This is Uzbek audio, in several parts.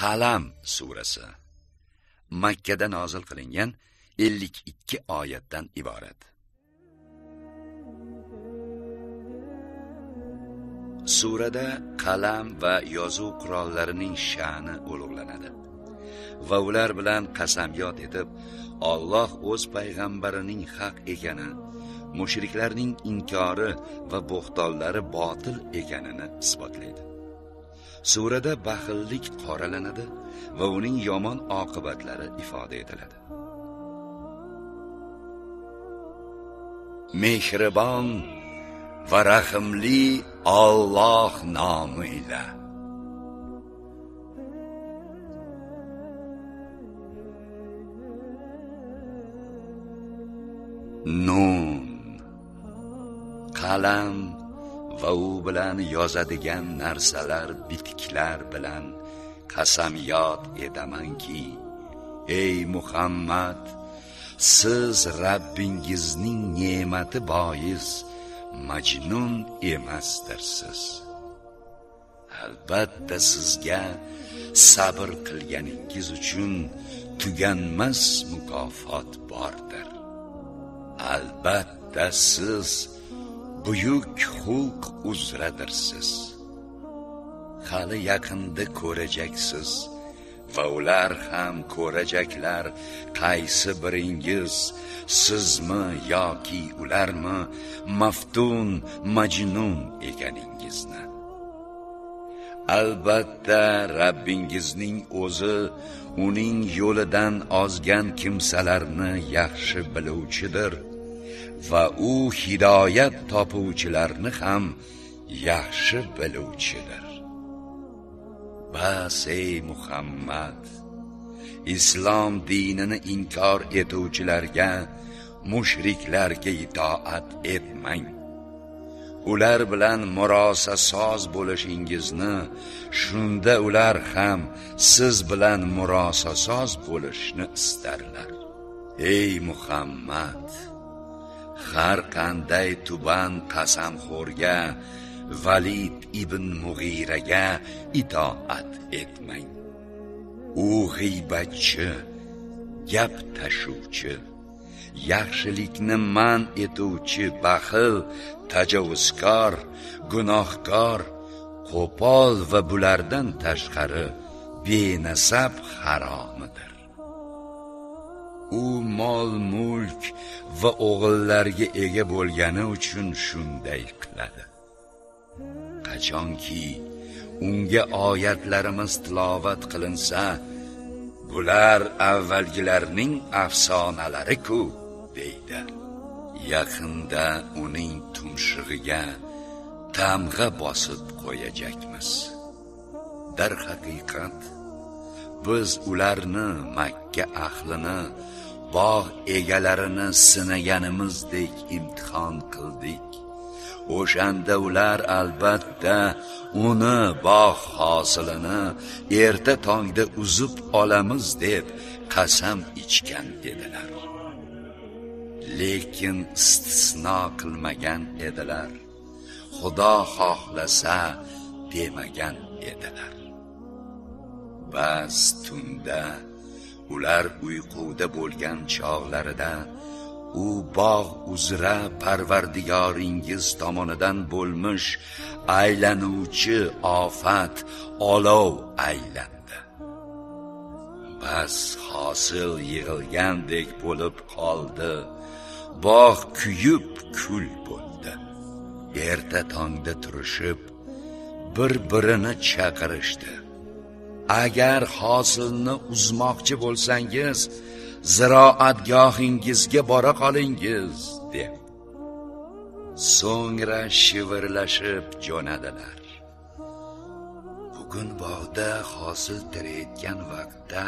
Qalam surasi Makkada nozil qilingan 52 oyatdan iborat. Surada qalam va yozuv qurollarining sha'ni ulug'lanadi va ular bilan qasamyod etib, Alloh o'z payg'ambarining haq ekani, mushriklarning inkori va bo'xtonlari botil ekanini isbotlaydi. Surada baxillik qoralanadi va uning yomon oqibatlari ifoda etiladi. Mehribon va rahimli Alloh nomi ila. Nun, qalam va u bilan yozadigan narsalar, bitiklar bilan qasamyod etamanki, ey Muhammad, siz Rabbingizning ne'mati bois majnun emasdirsiz. Albatta sizga sabr qilganingiz uchun tuganmas mukofot bordir. Albatta siz buyuk xulq uzradirsiz. Hali yaqinda ko'rajaksiz va ular ham ko'rajaklar, qaysi biringiz, sizmi yoki ularmi, maftun, majnun ekaningizni. Albatta Rabbingizning o'zi uning yo'lidan ozgan kimsalarni yaxshi biluvchidir va u hidoyat topuvchilarni ham yaxshi biluvchidir. Bas ey Muhammad, islom dinini inkor etuvchilarga, mushriklarga itoat etmang. Ular bilan murosasoz bo'lishingizni, shunda ular ham siz bilan murosasoz bo'lishni istarlar. Ey Muhammad, har qanday tuban qasamxo'rga, Valid ibn Mug'iraga itoat etmang. U g'iybatchi, gap tashuvchi, yaxshilikni man etuvchi baxil, tajovuzkor, gunohkor, qo'pol va bulardan tashqari benasab haromidir. U mol-mulk va o'g'illarga ega bo'lgani uchun shunday qiladi. Qachonki unga oyatlarimiz tilovat qilinsa, bular avvalgilarning afsonalari-ku, deydi. Yaqinda uning tumshug'iga tamg'a bosib qo'yajakmiz. Darhaqiqat, biz ularni, Makka ahlini, bog' egalarini sinaganimizdek imtihon qildik. O'shanda ular albatta uni, bog' hosilini erta tongda uzib olamiz deb qasam ichgan edilar. Lekin istisno qilmagan edilar. Xudo xohlasa demagan edilar. Bas tunda ular uyquda bo'lgan chog'larida u bog' uzra Parvardigoringiz tomonidan bo'lmish aylanuvchi ofat, olov aylandi. Bas hosil yig'ilgandek bo'lib qoldi. Bog' kuyib kul bo'ldi. Erta tongda turishib, bir-birini chaqirishdi. Agar hosilni uzmoqchi bo'lsangiz, ziroatgohingizga bora qolingiz, deb. So'ngra shivirlashib jo'nadilar. Bugun bog'da hosil terayotgan vaqtda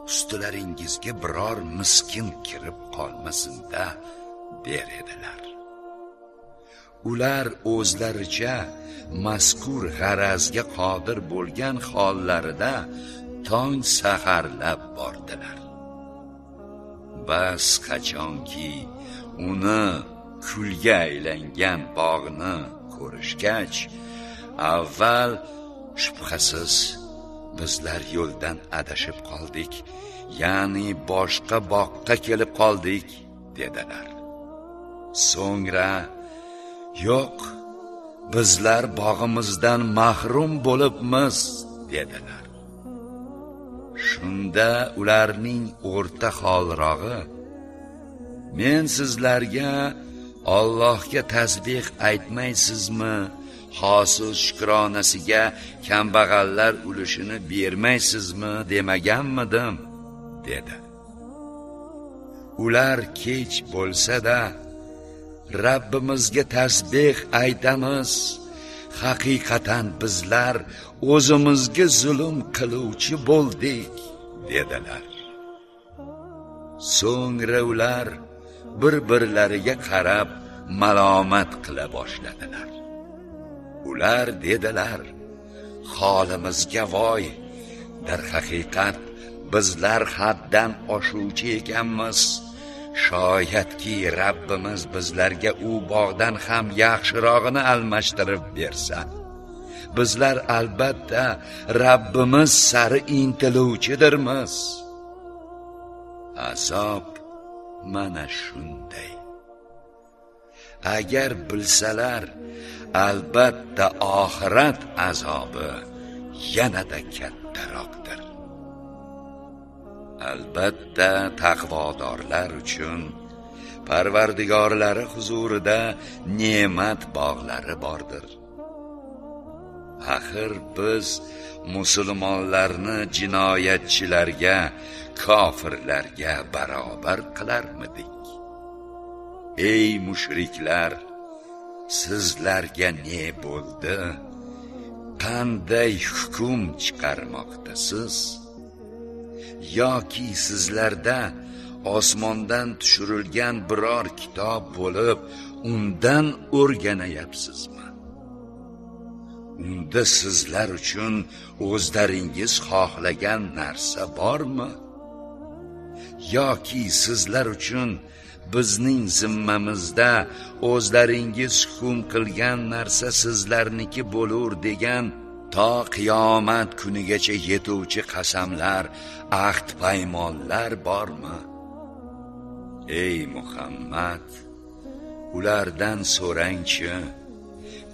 ustilaringizga biror miskin kirib qolmasin-da, der edilar. Ular o'zlaricha mazkur g'arazga qodir bo'lgan hollarida tong saharlab bordilar. Bas qachonki uni kulga aylangan bog'ni ko'rishgach, avval shubhasiz Bizlar yo'ldan adashib qoldik, ya'ni boshqa boqqa kelib qoldik, dedilar. So'ngra, yo'q, bizlar bog'imizdan mahrum bo'libmiz, dedilar. Shunda ularning o'rta holrog'i, men sizlarga Allohga tasbih aytmaysizmi, hosil shukronasiga kambag'allar ulushini bermaysizmi demaganmidim, dedi. Ular kech bo'lsa-da, Rabbimizga tasbih aytamiz, haqiqatan bizlar o'zimizga zulm qiluvchi bo'ldik, dedilar. So'ngra ular bir-birlariga qarab malomat qila boshladilar. Ular dedilar: holimizga voy, darhaqiqat bizlar haddan oshuvchi ekanmiz. Shoyatki Rabbimiz bizlarga u bog'dan ham yaxshirog'ini almashtirib bersa, bizlar albatta Rabbimiz sari intiluvchidirmiz. Azob mana shunday. Agar bilsalar, albatta oxirat azobi yanada kattaroqdir. Albatta taqvodorlar uchun Parvardigorlari huzurida ne'mat bog'lari bordir. Axir biz musulmonlarni jinoyatchilarga, kofirlarga barobar qilarmidik? Ey mushriklar, sizlarga ne bo'ldi? Qanday hukm chiqarmoqdasiz? Yoki sizlarda osmondan tushirilgan biror kitob bo'lib, undan o'rganayapsizmi? Unda sizlar uchun o'zlaringiz xohlagan narsa bormi? Yoki sizlar uchun bizning zimmamizda o'zlaringiz hukm qilgan narsa sizlarniki bo'lur degan to qiyomat kunigacha yetuvchi qasamlar, ahd paymonlar bormi? Ey Muhammad, ulardan so'rangchi,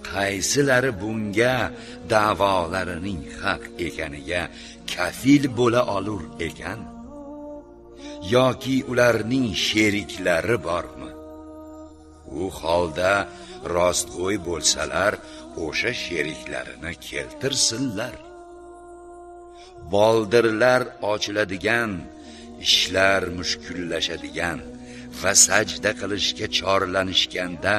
qaysilari bunga da'volarining haq ekaniga kafil bo'la olur ekan? Yoki ularning sheriklari bormi? U holda rostgo'y bo'lsalar, o'sha sheriklarini keltirsinlar. Boldirlar ochiladigan, ishlar mushkullashadigan va sajda qilishga chorlanishganda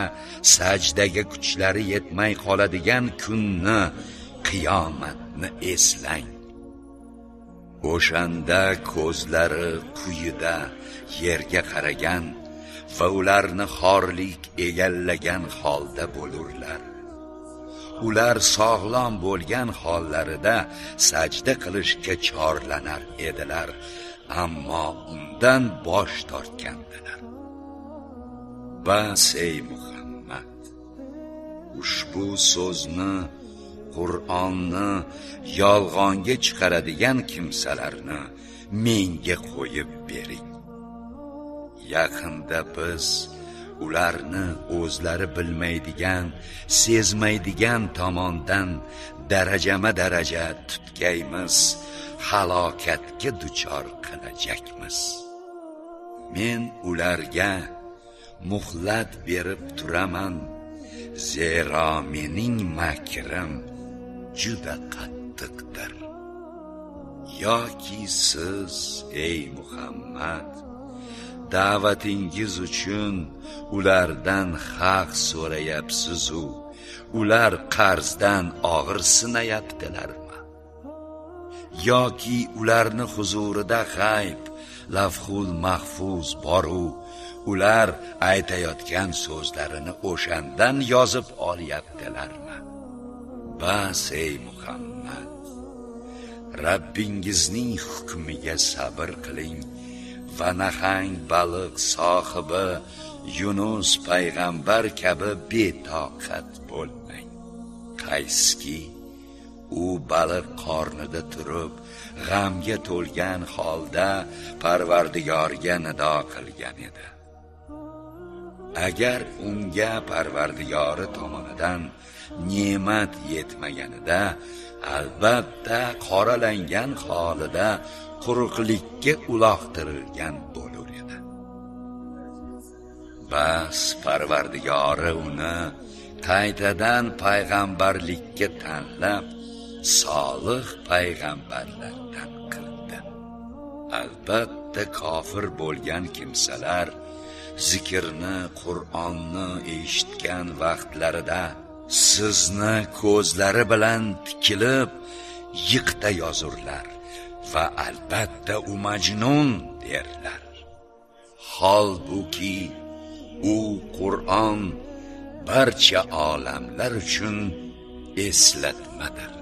sajdaga kuchlari yetmay qoladigan kunni, qiyomatni eslang. O'shanda ko'zlari quyida yerga qaragan va ularni xorlik egallagan holda bo'lurlar. Ular sog'lom bo'lgan hollarida sajda qilishga chorlanar edilar, ammo undan bosh tortgandilar. Bas ey Muhammad, ushbu so'zni, Qur'onni yolg'onga chiqaradigan kimsalarni menga qo'yib bering. Yaqinda biz ularni o'zlari bilmaydigan, sezmaydigan tomondan darajama-daraja tutkaymiz, halokatga duchor qilajakmiz. Men ularga muhlat berib turaman, zero mening makrim juda qattiqdir. Yoki siz, ey Muhammad, da'vatingiz uchun ulardan haq so'rayapsiz-u, ular qarzdan og'ir sinayaptilarmi? Yoki ularni huzurida g'ayb, lavhul mahfuz boru, ular aytayotgan so'zlarini o'shandan yozib olyaptilarmi? Bas ey Muhammad, Rabbingizning hukmiga sabr qiling va nahang baliq sohibi Yunus payg'ambar kabi betoqat bo'lmang. Qayski U baliq qornida turib, g'amga to'lgan holda Parvardigorga nido qilgan edi. Agar unga Parvardigori tomonidan ne'mat yetmaganida, albatta qoralangan holida quruqlikka uloqtirilgan bo'lur edi. Bas Parvardigori uni qaytadan payg'ambarlikka tanlab, solih payg'ambarlardan qildi. Albatta kofir bo'lgan kimsalar zikrni, Qur'onni eshitgan vaqtlarida sizni ko'zlari bilan tikilib yiqta yozurlar va albatta u majnun derlar. Holbuki u Qur'on barcha olamlar uchun eslatmadir.